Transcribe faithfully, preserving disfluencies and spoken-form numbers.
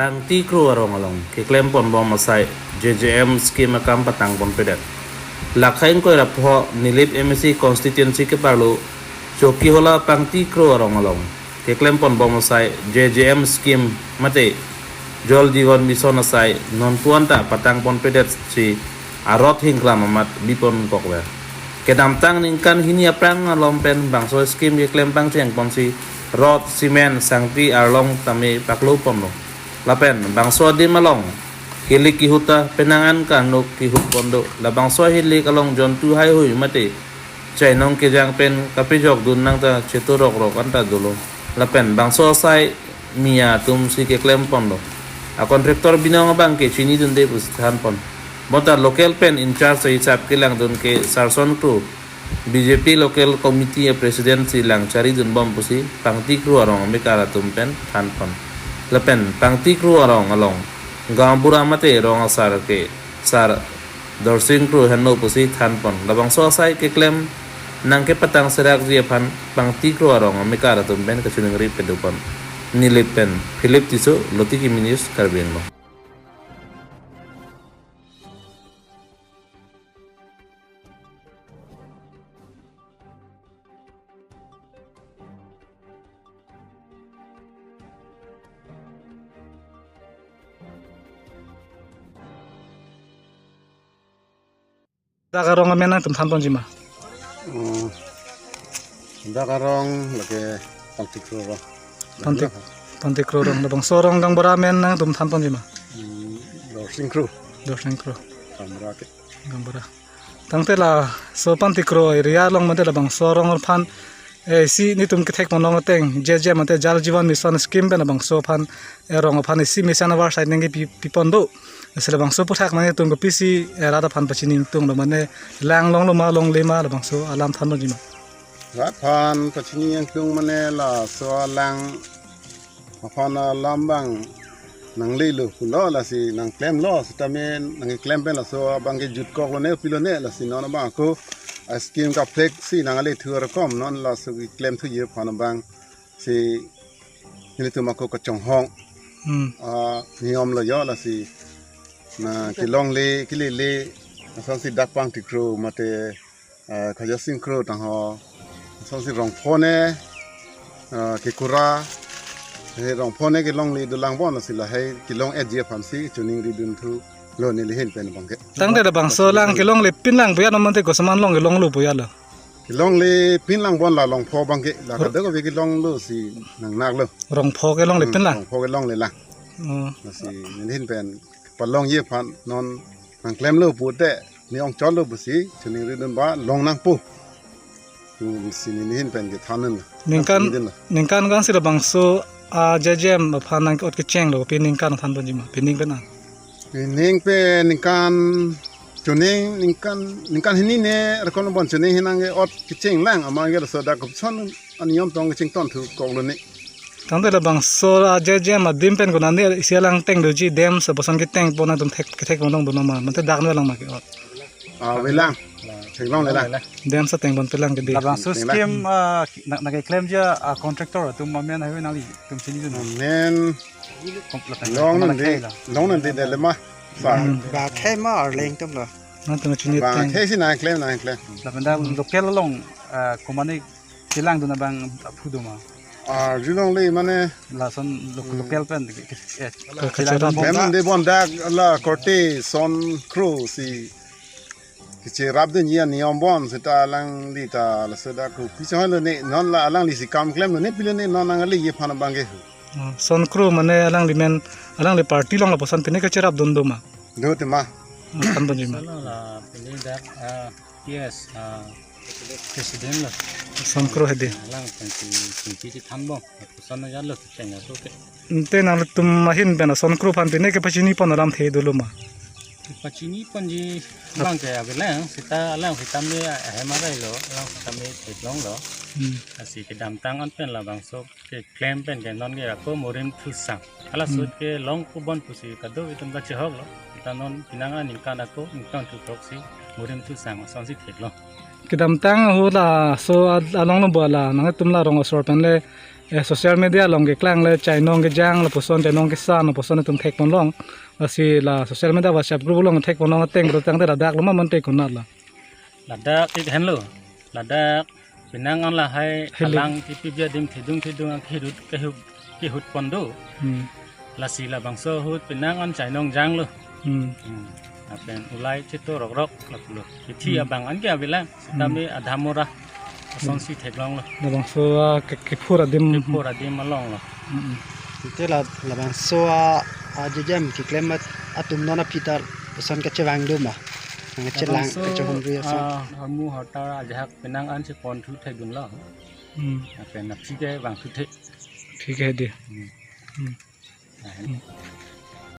Pangti Kro arong along keklem ponbom asai J J M scheme akam patang ponpedet. Lakha ingkoi ra pho Nilip M A C constituency keparlo Chokihola Pangti Kro arong along keklem ponbom asai J J M scheme mate Jal Jeevan Mission asai non puan ta patang ponpedet si arot hingklam amat bipon kokver. Kedamtang ningkan hini aphrang along pen bangso scheme keklem pangcheng ponsi rot, cement, sangti arlong tame paklo ponlo. Lapen bangso adim along hilik kihut ta penang an kanuk kihut pon do. Labangso hilik along jontu haihui mate chainong kejang pen kapejok dun nang ta chetu rokrok anta dolo. Lapen bangso asai Mia atum si keklem ponlo. A contractor binong abang ke chinidunde pusi than pon. Bonta local pen in charge ahisap kelangdun ke Sarson Kro, B J P local committee a president si lang charidunbom pusi Pangti Kro arong amekar atum pen than pon. Lapen Pangti Kro arong along gaonbura mate rong asar ke Sar Dorsing Kro henlo pusi than pon. Labangso asai keklem nangkepatang serakji aphan Pangti Kro arong amekar atum pen kachiningri pado pon. Nilip pen Philip Tisso, Lotiki News, Karbi Anglong. Dak arong amen nangtum than ponji ma? Hmm. Dak arong lake Pangti Kro arong. Pangti, Pangti Kro arong. Labangso arong gaonbura amen nangtum than ponji ma? Hmm, Dorsing Kro. Dorsing Kro. Gaonbura ke. Gaonbura. Tangte laso Pangti Kro area along mate labangso arong aphan, eh, isi netum kethek ponlong ateng, J J M mate Jal Jeevan Mission scheme pen labangso aphan, eh, arong aphan isi mesen avar side nangkepi, pipon do. Lasi labangso aphuthak mane netum kopisi, eh, rat aphan pachini tunglo mane lang longlo ma longle ma labangso alam than ponji ma? Rat aphan pachini ingtung mane laso alang aphan alam abang nanglelo pulo lasi nangklemlo sitame nangkeklem pen laso abang ke jutkoklo ne pilo ne lasi non abang ako a scheme kaprek si nangle thu arokom non laso keklem thuji aphan abang si nelitum ako kachonghong. Hmm. Ah, niyom lo jo lasi na kelongle kelele asonsi dak Pangti Kro mate, eh, Khajasing Kro tangho asonsi Rongpho ne, eh, Kekura, eh, Rongpho ne kelongle dolang bon lasi lahai kelong-etji aphan si chiningri dun thulo neli ahin pen abang ke. Tangte labangso alang kelongle pinlang puya no mate kosoman along kelonglo puya lo? Kelongle pinlang bon la Rongpho abang ke la kadokave kelonglo si nangnaklo. Rongpho kelongle Hmm, pinlang? Rongpho kelongle lang. Oh. Lasi neli ahin pen palongji aphan non nangklemlo pute ne ongchotlo pusi chiningri dun ba long nangpo. Hmm, si neli ahin pen kethan nang. Ningkan, nangklemdun la. Ningkan ko-an si labangso a J J M aphan nang ot kechenglo, pi ningkan than ponji ma, pining pen an? Pining pen ningkan, chuning ningkan, ningkan hini ne rakon bon chuning hinang ke ot kecheng lang, amat ke laso dak koson aniyom tong kecheng ton thukoklo ne. Tangte labangso a J J M adim pen konane isi alang teng doji, dam si lapuson keteng pon atum thek, kethek pon dong do nama. Mate dak ne lang ma ke ot? Ah, avelang. Theklongle lang. Dam si teng ponpelang ke di. Labangso Theklongle. Scheme, ah, na, nangkeklemji a contractor atum amen haihui nanglitum chinidun? Amen. Kom-, lapen long kemana nang di, khei la? Long nang di dele ma. Sa. Hmm. Ba khei ma arleng atum lo. Nangtum chiniteng. Ba khei si nangklem, nangklem. Lapen dak local along, ah, komane chelangdun abang aphu do ma? Arjulongle mane. Lason lo-, Hmm. Local pen ke, ke, eh, Ke-, chelangdun kachelap. Bom. Mem de bon dak la korte Son Kro si kecherapdunji aniyom bon seta alangli ta laso dak kopi chonghoi lo ne non la alangli si kam klemlo ne pilo ne non nangliji aphan abang ke hu. Oh, Son Kro mane alangli men, alangli party along lapuson pine kecherapdun do ma? Do tema. Oh, than ponji ma? Son la pine dak, ah, P S, ah, president lo. Son Kro hedi. Alang pensi, pensi si than bom. Son na jalo cheng aso ke. Ante nangtum ahin pen Son Kro aphan pine kepachini pon alamthe dolo ma? Pachini ponji abang ke avelang, seta alang sitame ahem arai lo, alang sitame theklonglo. Hmm. Lasi kedamtang an pen labangso keklem pen ke non ke ako Morim Thusang. Hala Hmm. Sut kelong pu bon pusi kadokave atum kachehoklo. Seta non penang aningkan ako ingtang thu throksi Morim Thusang asonsi theklong. Kedamtang ahut laso a-, along lo bo la, nangtum la rong asor pen le Eh, social media along keklang le chainong kejang lapuson chainong kesan lapuson itum thekpon long. Lasi la social media WhatsApp group along thekpon long ateng bro tangte ladak lo ma mante konat la. Ladak ik henlo. Ladak penang an lahai Helo. Alang kipi bia dim thedung thedung ang kehut kehut kehut pon do. Hmm. Lasi labangso ahut penang an chainong janglo. Hmm. Hmm. Lapen ulai chito rokrok lapulo. Kithi Hmm. abang an ke avelang. Sitame adhamora asonsi theklonglo. Labangso, ah, ke-, kephur adim. Kephur adim alonglo. Hmm. Ante la labangso a, a jejam keklem at-, atum non aphi ta lason kachevang do ma? Nang chelang Labangso, kachehumri ason. Ah, hormu hortar ajahak penang an si pon thu thedunlo. Hmm. Lapen aphi ke vang thu the. Thik hai di. Hmm. Hmm. Ah, Hmm.